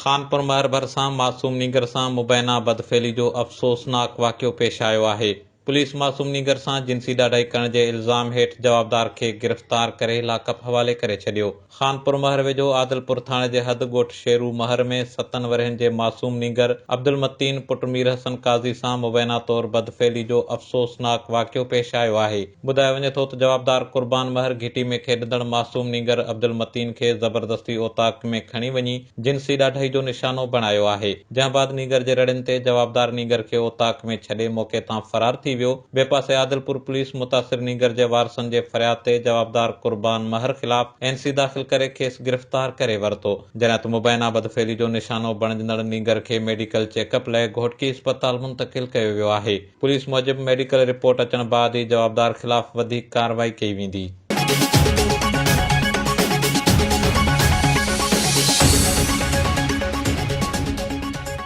خانپور مهر ڀرسان معصوم نينگر سان مبينا بدفعلي جو افسوسناڪ واقعو پيش آيو آهي. پوليس معصوم نينگر سان جنسي ڏاڍائي ڪرڻ جي الزام هيٺ جوابدار کي گرفتار ڪري لاڪپ حوالي ڪري ڇڏيو. خانپور مهر ويجهو عادلپور ٿاڻي جي حد ڳوٺ شيرو مهر ۾ ستن ورهين جي معصوم نينگر عبدالمتين پٽ مير حسن قاضي سان مبينا طور بدفعلي جو افسوسناڪ واقعو پيش آيو آهي. ٻڌايو وڃي ٿو ته جوابدار قربان مهر گهٽي ۾ کيڏندڙ معصوم نينگر عبدالمتين کي زبردستي اوطاق ۾ کڻي وڃي جنسي ڏاڍائي جو نشانو بڻايو آهي، جنهن بعد نينگر جي رڙين تي جوابدار نينگر کي اوطاق ۾ ڇڏي موقعي تان فرار ٿي ويو، ٻئي پاسي عادلپور پوليس متاثر نينگر جي وارثن جي فرياد تي جوابدار قربان مهر خلاف اين سي داخل ڪري کيس گرفتار ڪري ورتو، جڏهن ته مبينا بدفعلي جو نشانو بڻجندڙ نينگر کي ميڊيڪل چيڪ اپ لئه گهوٽڪي اسپتال منتقل ڪيو ويو آهي. پوليس موجب ميڊيڪل رپورٽ اچڻ بعد ئي جوابدار خلاف وڌيڪ ڪارروائي ڪئي ويندي.